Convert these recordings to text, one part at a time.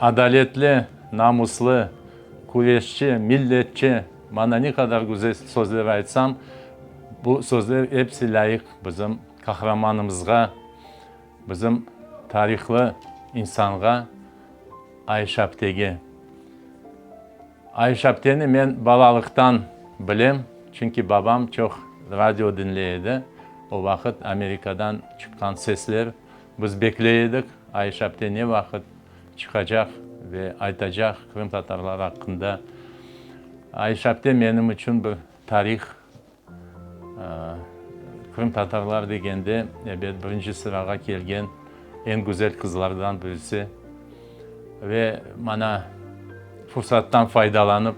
Adaletli, namuslı, küreşçi, milletçi, mana ne qadar güzel sözler aytsam, bu sözler episi lâyıq bizim qahramanımızğa, bizim tarihlı insanğa, Ayşe aptege. Ayşe apteni men balalıqtan bilem, çünki babam çoq radio diñley edi. O vaqıt Amerikadan çıqqan sesler, biz bekley edik, Ayşe apte ne vaqıt çıqacaq ve aytacaq qırımtatarlar aqqında. Ayşe apte menim içün bir tarih. Qırımtatarlar degende, ebet, birinci sırağa kelgen eñ güzel qızlardan birisi. Ve mana fursattan faydalanıp,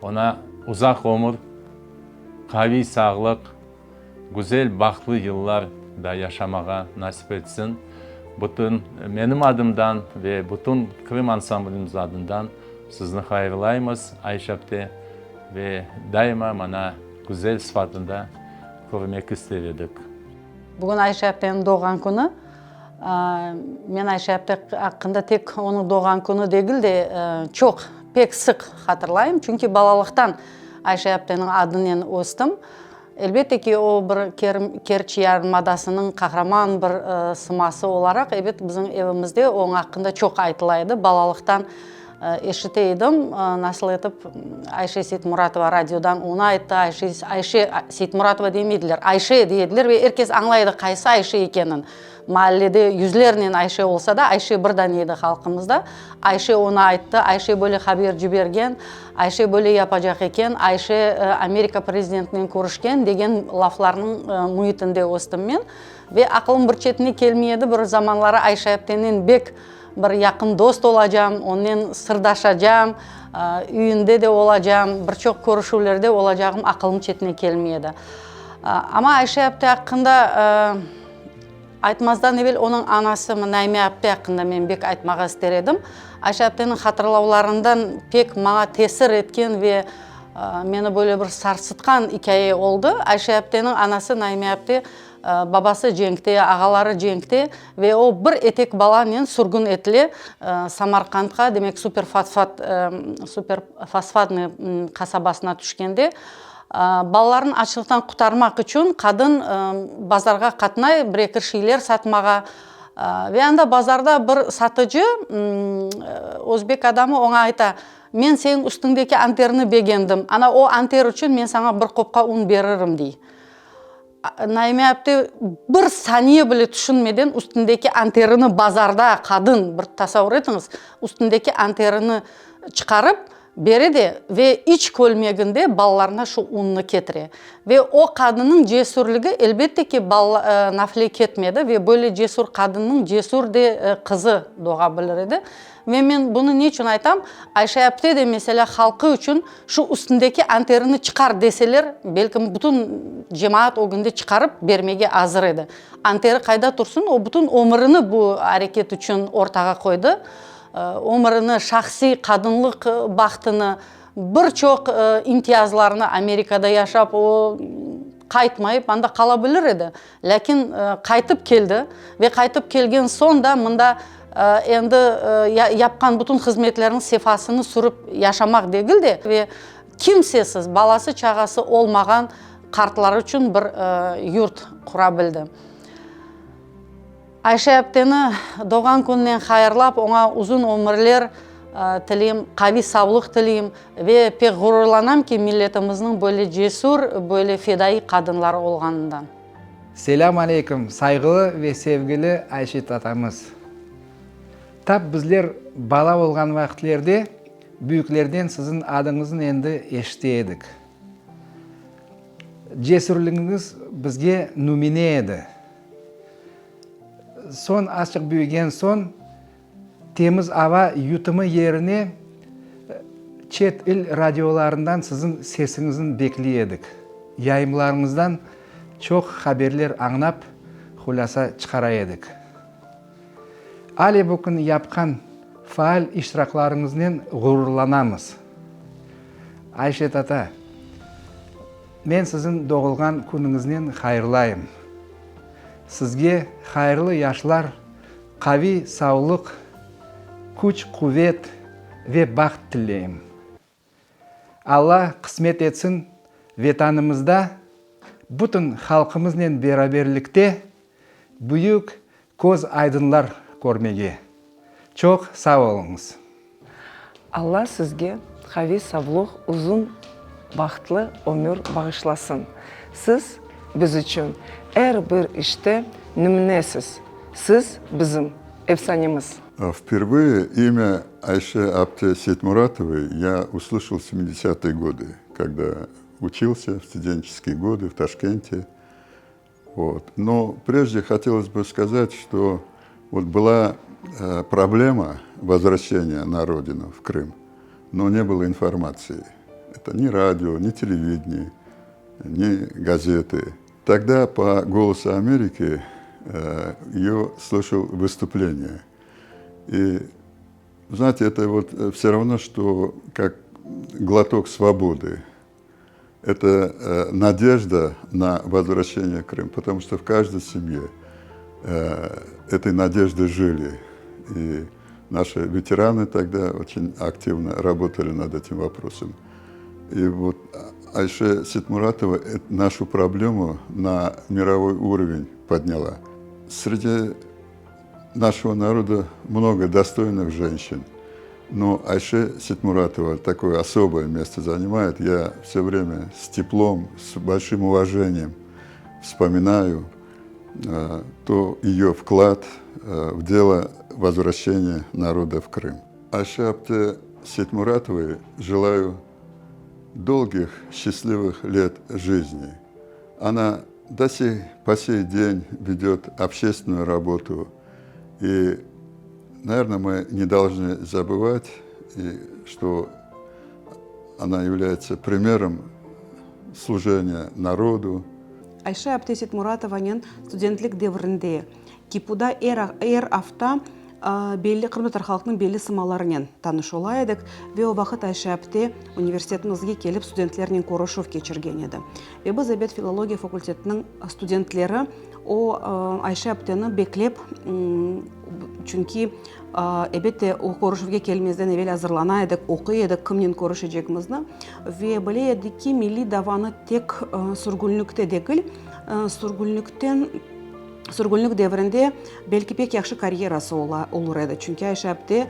oña uzaq ömür, qaviy sağlıq, güzel, bahtlı yıllar da yaşamağa nasip etsin. Bütün menim adımdan ve bütün Krım ansamblimiz adından sizni hayırlaymız, Ayşe apte. Ve daima mana güzel sıfatında körmek ister edik. Bugün Ayşe apteniñ doğğan künü. Men Ayşe apte aqqında tek onıñ doğğan künü degil de, çoq, pek sıq hatırlayım. Çünki balalıqtan Ayşe apteniñ adınen östim. Elbette ki, o bir Kerç yarımadasınıñ qahraman bir sıması olaraq, ebet, bizim evimizde onıñ aqqında çoq aytıla edi. Balalıqtan eşite edim, nasıl etip Ayşe Seytmuratova radiodan onı ayttı, Ayşe, Ayşe Seytmuratova demeydiler, Ayşe dey ediler ve er kes añlay edi qaysı Ayşe ekenin. Maallede yüzlernen Ayşe olsa da, Ayşe bir dane edi halqımızda. Ayşe onı ayttı, Ayşe böyle haber cibergen, Ayşe böyle yapacaq eken, Ayşe Amerika prezidentinen körüşken degen laflarnıñ müitinde östim men. Ve aqılım bir çetine kelmey edi, bir zamanları Ayşe aptenen bek bir yaqın dost olacam, onnen sırdaşacam, üyünde de olacam, bir çoq körüşüvlerde olacağım aqılım çetine kelmey edi. Amma Ayşe apte aqqında Aytmazdan evel onıñ anası Naime apte aqqında men bek aytmağa ister edim. Ayşe apteniñ hatırlavlarından pek maña tesir etken ve meni böyle bir sarsıtqan ikâye oldı. Ayşe apteniñ anası Naime apte babası cenkte, ağaları cenkte ve o bir etek balanen sürgün etile Samarqandqa, demek Superfosfat, Superfosfatnıy qasabasına tüşkende. Balalarını açlıqtan qurtarmaq içün qadın bazarğa qatnay, bir-eki şeyler satmağa. Ve anda bazarda bir satıcı, özbek adamı, oña ayta, Men seniñ üstüñdeki anterni begendim, ana o anter içün men saña bir qopqa un beririm, dey. Naime apte bir saniye bile tüşünmeden üstündeki anterini bazarda, qadın, bir tasavur etiñiz, üstündeki anterini çıqarıp, Bere de ve iç kölmeginde balalarına şu unnı ketire. Ve o qadınnıñ cesürligi, elbette ki, nafile ketmedi ve böyle cesür qadınnıñ cesür de qızı doğa bilir edi. Ve men bunı ne içün aytam, Ayşe apte de, meselâ, halqı içün şu üstündeki anterini çıqar deseler, belkim bütün cemaat ögünde çıqarıp bermege azır edi. Anteri qayda tursın, o bütün ömürini bu areket içün ortağa qoydı. Ömürini, şahsiy qadınlıq bahtını, bir çoq imtiyazlarını Amerikada yaşap, o, qaytmayıp, anda qala bilir edi. Lâkin qaytıp keldi ve qaytıp kelgen soñ da mında endi yapqan bütün hızmetleriniñ sefasını sürip yaşamaq degil de, ve kimsesiz, balası-çağası olmağan qartlar içün bir yurt qura bildi. Ayşe apteni doğğan kününen hayırlap, oña uzun ömürler tileyim, qaviy savlıq tileyim ve pek ğururlanam ki, milletimizniñ böyle cesür, böyle fedaiy qadınları olğanından. Selâm aleyküm, sayğılı ve sevgili Ayşe tatamız! Tap bizler bala olğan vaqıtlerde büyüklerden siziñ adıñıznı endi eşite edik. Cesürligiñiz bizge nümüne edi. Soñ, azçıq büyügen soñ, temiz ava yutumı yerine çet il radiolarından siziñ sesiñizni bekley edik. Yayımlarıñızdan çoq haberler añlap, hulâsa çıqara edik. Ale bu kün yapqan faal iştiraklarıñıznen ğururlanamız. Ayşe tata, Men siziñ doğulğan künüñiznen hayırlayım. Sizge hayırlı yaşlar, qaviy savlıq. küç-quvet ve baht tileyim. Alla qısmet etsin, Vetanımızda bütün halqımıznen beraberlikte büyük köz aydınlar körmege. Çoq sağ oluñız! Alla sizge qaviy savluq, uzun, bahtlı ömür bağışlasın. Siz biz içün er bir işte nümünesiz. Siz bizim efsanemiz. Впервые имя Айше Апте Сейтмуратовой я услышал в 70-е годы, когда учился в студенческие годы в Ташкенте. Вот. Но прежде хотелось бы сказать, что вот была э, проблема возвращения на родину, в Крым, но не было информации. Это ни радио, ни телевидение, ни газеты. Тогда по «Голосу Америки» э, ее слышал выступление. И, знаете, это вот э, все равно, что как глоток свободы. Это э, надежда на возвращение в Крым, потому что в каждой семье этой надеждой жили. И наши ветераны тогда очень активно работали над этим вопросом. И вот Айше Ситмуратова нашу проблему на мировой уровень подняла. Среди нашего народа много достойных женщин. Но Айше Ситмуратова такое особое место занимает. Я все время с теплом, с большим уважением вспоминаю э, то ее вклад э, в дело возвращения народа в Крым. Айше Апте Ситмуратовой желаю долгих, счастливых лет жизни. Она до сей, по сей день ведет общественную работу. И, наверное, мы не должны забывать, и, что она является примером служения народу. Ayşe apte Seytmuratovanen studentlik devrinde KİPUda er er afta belli qırımtatar halqınıñ belli sımalarınen tanış ola edik ve o vaqıt Ayşe apte universitetimizge kelip studentlernen körüşüv keçirgen edi. Ve biz, ebet, filologiya fakultetiniñ studentleri o Ayşe apteni beklep, çünki, ebette, o körüşüvge kelmezden evel azırlana edik, oquy edik kimnen körüşecegimizni ve bile edik ki, milliy davanı tek sürgünlikte degil, sürgünlikten Sürgünlik devrinde belki pek yahşı karyerası ola, olur edi, çünki Ayşe apte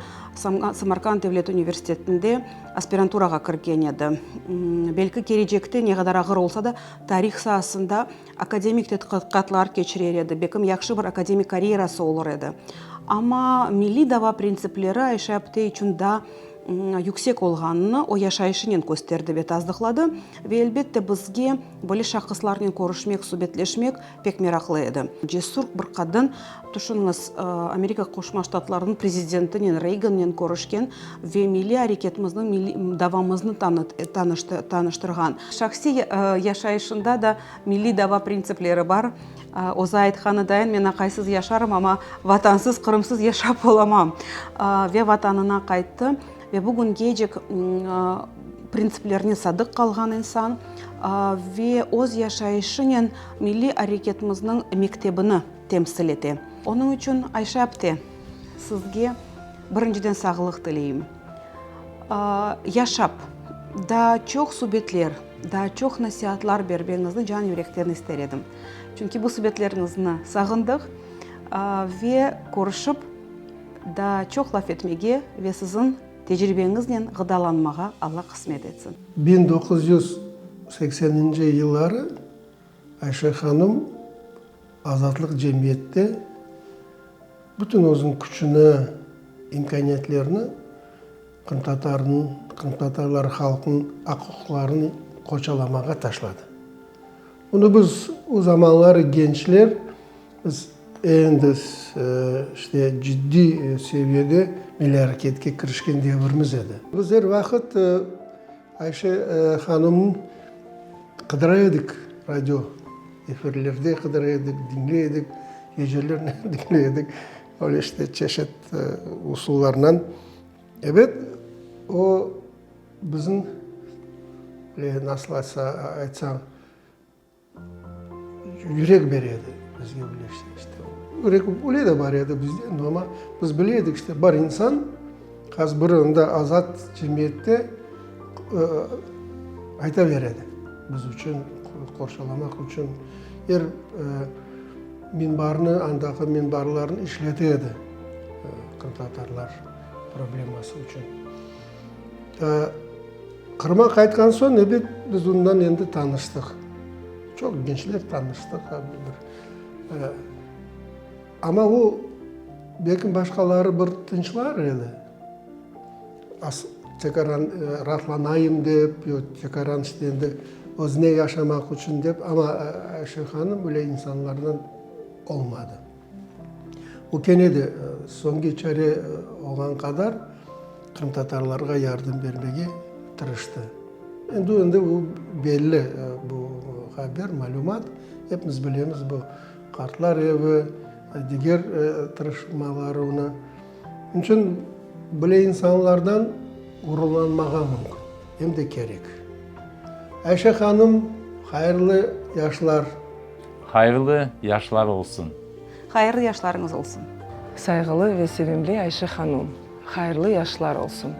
Samarkand devlet universitetinde aspiranturağa kirgen edi. Belki kelecekte, ne qadar ağır olsa da, tarih saasında akademik tedqiqatlar keçirer edi, bekim yahşı bir akademik karyerası olur edi. Amma milliy dava printsipleri Ayşe apte içün daa yüksek olğanını o yaşayışınen kösterdi ve tasdıqladı. Ve, elbette, bizge böyle şahıslarnen körüşmek, subetleşmek pek meraqlı edi. Cesur bir qadın, tüşüniñiz, Amerika Qoşma Ştatlarınıñ prezidentinen, Reygannen körüşken ve milliy areketimizni, milliy davamıznı tanıştırğan. Şahsiy yaşayışında da milliy dava printsipleri bar. Özü aytqanı dayın, men aqaysız yaşarım, amma Vatansız, Qırımsız yaşap olamam. Ve Vatanına qayttı. Ve bugüngecek printsiplerine sadıq qalğan insan ve öz yaşayışınen milliy areketimizniñ mektebini temsil ete. Onıñ içün, Ayşe apte, sizge birinciden sağlıq tileyim. Yaşap, daa çoq subetler, daa çoq nasiatlar bermeñizni can-yürekten ister edim. Çünki bu subetleriñizni sağındıq ve körüşip, daa çoq laf etmege ve siziñ tecribeñiznen ğıdalanmağa Alla qısmet etsin. 1980-nci yılları Ayşe hanım Azatlıq cemiyette bütün özüniñ küçüni, imkâniyetlerini qırımtatarnıñ, qırımtatarlar halqınıñ aq-uquqlarını qorçalamağa taşladı. Bunı biz o zamanları gençler, biz endi işte ciddiy seviyede milliy areketke kirişken devirimiz edi. Biz er vaqıt Ayşe hanımnı qıdıra edik, radio efirlerde qıdıra edik, diñley edik, gecelernen diñley edik, öyle işte çeşit usullarnen. Ebet, o bizim, nasıl aytsam, Yürek bere edi bizge bile işte. İşte yürek öyle de bar edi bizde, amma biz bile edik, işte bar insan. Qaz bir onda azat cemiyette ayta beredi, biz içün, qorçalamaq içün. Er minbarnı, andaki minbarlarnı işlete edi qırımtatarlar probleması içün. Qırımğa qaytqan soñ, ebet, biz ondan endi tanıştıq. Çoq gençler tanıştıq. Amma o, belki başqaları bir tınçlar edi, tekaran raatlanayım dep, yo tekaran işte endi özüne yaşamaq içün dep, amma Ayşe hanım öyle insanlardan olmadı. O kene de soñki çare olğan qadar qırımtatarlarğa yardım bermege tırıştı. Endi endi bu belli bu haber, malümat, epimiz bilemiz bu Qartlar evi, diger tırışmaları onı. Onıñ içün böyle insanlardan ğururlanmağa mümkün, em de kerek. Ayşe hanım, hayırlı yaşlar! Hayırlı yaşlar olsun! Hayırlı yaşlarıñız olsun! Sayğılı ve sevimli Ayşe hanum, hayırlı yaşlar olsun!